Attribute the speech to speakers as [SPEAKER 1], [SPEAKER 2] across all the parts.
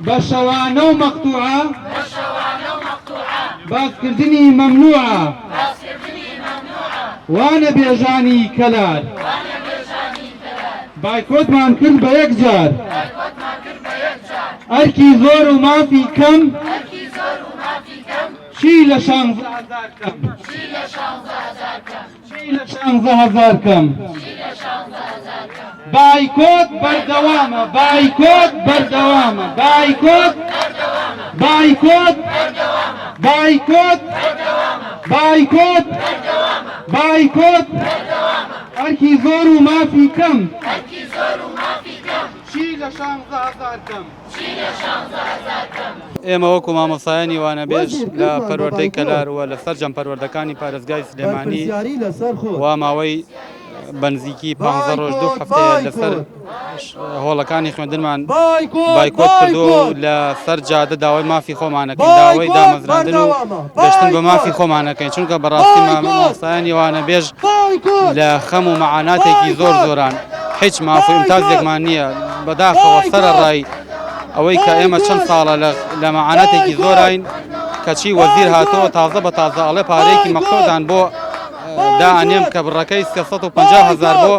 [SPEAKER 1] بە شەوانە و مەقتوعە. باسکردنی مەمنوعە. وانەبێژانی کەلار. بایکۆتمان کرد بە یەک جار. ئەرکی زۆر و مافی کەم. چی لە شانزە هەزار کەم. چی لە 16 هەزار کەم. بایکۆت بەردەوامە، بایکۆت بەردەوامە، بایکۆت، بایکۆت، بایکۆت، بایکۆت، بایکۆت. ئەرکی زۆر و مافی کەم. چی لە 16 هەزار کەم.
[SPEAKER 2] ئێمە وەکو مامۆستایانی وانەبێژ لە پەروەردەی کەلار و لە سەرجەم پەروەردەکانی پارێزگای سلێمانی و ماوەی بەنزیکی 15 ڕۆژ دوو هەفتەیە لەسەر هۆڵەکانی خوێندنمان بایکۆت کردووە و لە سەر جادە داوای مافی خۆمانەکەین، داوای دامەزراندن و گەشتن بە مافی خۆمانەکەین، چونکە بەڕاستی مامۆستایانی وانەبێژ لە خەم و مەعاناتێکی زۆر زۆران، هیچ ماف و ئیمتازێکمان نییە. بەداخەوە سەرەڕای ئەوەی کە ئێمە چەند ساڵە لە مەعاناتێکی زۆراین، کەچی وەزیر هاتەوە تازە بە تازە ئەڵێ پارەیەکی مەقتوعدان بۆ دائەنێم کە بڕەکەی 350 هەزار بۆ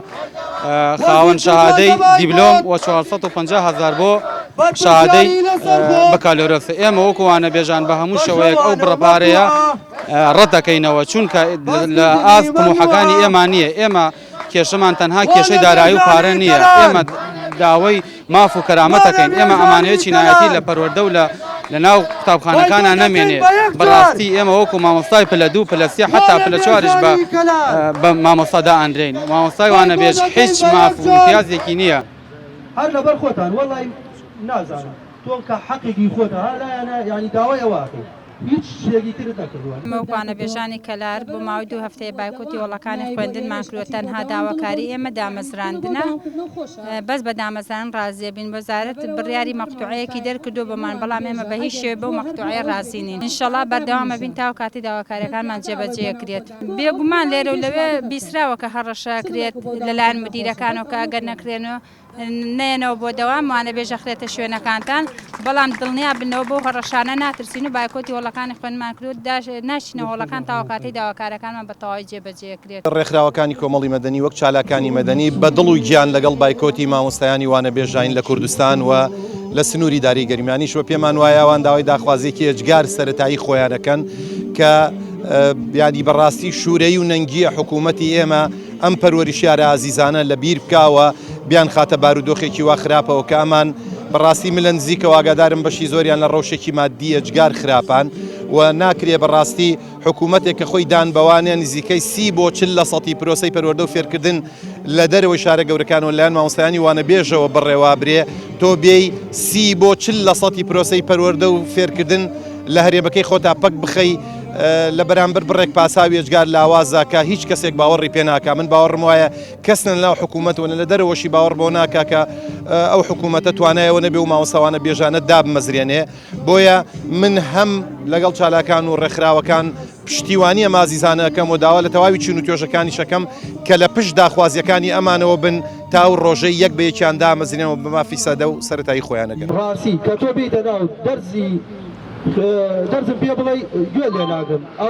[SPEAKER 2] خاوەن شەهادەی دیبلۆم و 450 هەزار بۆ شەهادەی بەکالۆرۆسە. ئێمە وەکو وانەبێژان بە هەموو شێوەیەک ئەو بڕە پارەیە ڕەت دەکەینەوە، چونکە لە ئاست تموحەکانی ئێمە نییە. ئێمە کێشەمان تەنها کێشەی دارایی و پارە نییە، ئێمە داوای ماف و کەرامەت دەکەین. ئێمە ئەمانەوێت چینایەتی لە پەروەردە و لە ناو قوتابخانەکانە نەمێنێ. بەڕاستی ئێمە وەکو مامۆستای پلە دوو، پلە سێ، حتا پلە چواریش بە مامۆستا دائەنرێین. مامۆستای وانەبێژ هیچ ماف و ئیمتیازێکی نییە.
[SPEAKER 3] هەر لەبەر خۆتان وەڵی نازانم تۆ کە حەقێکی خۆتە ها لایەنە یانی داوای ئەوە ئەکەی هیچ شتێکی ترت نەکردووە.
[SPEAKER 4] ئێمە وەک وانەبێژانی کەلار بۆ ماوەی دوو هەفتەیە بایکۆتی هۆڵەکانی خوێندنمان کردووە، تەنها داواکاری ئێمە دامەزراندنە، بەس بە دامەزراندن ڕازیە بین. وەزارەت بڕیاری مەقتوعەیەکی دەرکردووە بۆمان، بەڵام ئێمە بە هیچ شێوەیەک بەو مەقتوعەیە ڕازی نین. ئینشەڵا بەردەوام ئەبین تاو کاتی داواکاریەکانمان جێبەجێ کرێت. بێگومان لێرە و لەوێ بیسراوە کە هەڕەشە کرێت لەلایەن مدیرەکانەوە کە ئەگەر نەکرێن و نەیەنەوە بۆ دەوام وانەبێژ ئەخرێتە شوێنەکانتان، بەڵام دڵنیا بنەوە بەو هەڕەشانە ناترسین و بایکۆتی هۆڵەکانی خوێندنمان کردووە، ناچینە هۆڵەکان تاوە کاتەی داواکارەکانمان بە تەواوی جێبەجێ کرێت.
[SPEAKER 5] ڕێکخراوەکانی کۆمەڵی مەدەنی وەک چالاکانی مەدەنی بە دڵ و گیان لەگەڵ بایکۆتی مامۆستایانی وانەبێژاین لە کوردستان و لە سنووری داری گەرمیانیش و پێمان وایە ئەوان داوای داخوازیەکی ئێجگار سەرەتایی خۆیان ئەکەن کە یانی بەڕاستی شوورەیی و نەنگییە حکوومەتی ئێمە ئەم پەروەریشیارە ئازیزانە لە بیر بکا و بیانخاتە بارودۆخێکی وا خراپەوە کە ئەمان بەڕاستی من لە نزیکەوە ئاگادارم بەشی زۆریان لە ڕەوشێکی مادی ئێجگار خراپان و ناکرێ بەڕاستی حکوومەتێک کە خۆی دان بەوانە نزیکەی 30 بۆ 40 لە سەتی پرۆسەی پەروەردە و فێرکردن لە دەرەوەی شارە گەورەکان و لایەن مامۆستایانی وانەبێژەوە بەڕێوابرێ تۆ بێی 30 بۆ 40 لە سەتی پرۆسەی پەروەردە و فێرکردن لە هەرێمەکەی خۆتا پەک بخەی لە بەرامبەر بڕێک پاساوی ئێجگار لاوازە کە هیچ کەسێک باوەڕی پێ ناکا. من باوەڕم وایە کەس نە لەناو حکوومەت و نە لە دەرەوەشی باوەڕ بەوە ناکا کە ئەو حکوومەتە توانای ئەوە نەبێ و مامۆستاوانە بێژانە دابمەزرێنێ. بۆیە من هەم لەگەڵ چالاکان و ڕێکخراوەکان پشتیوانی ئەم ئازیزانە ئەکەم و داوا لە تەواوی چین و توێژەکانیش ئەکەم کە لە پشت داخوازییەکانی ئەمانەوە بن تا ئەو ڕۆژەی یەک بە یەکیان دامەزرێن و بە مافی سادە و سەرەتایی خۆیان ئەگەن.
[SPEAKER 3] ڕاستی کە تۆ بێیتە ناو دەرزی دەرزم پێ بڵێی گوێ لێ ناگرم.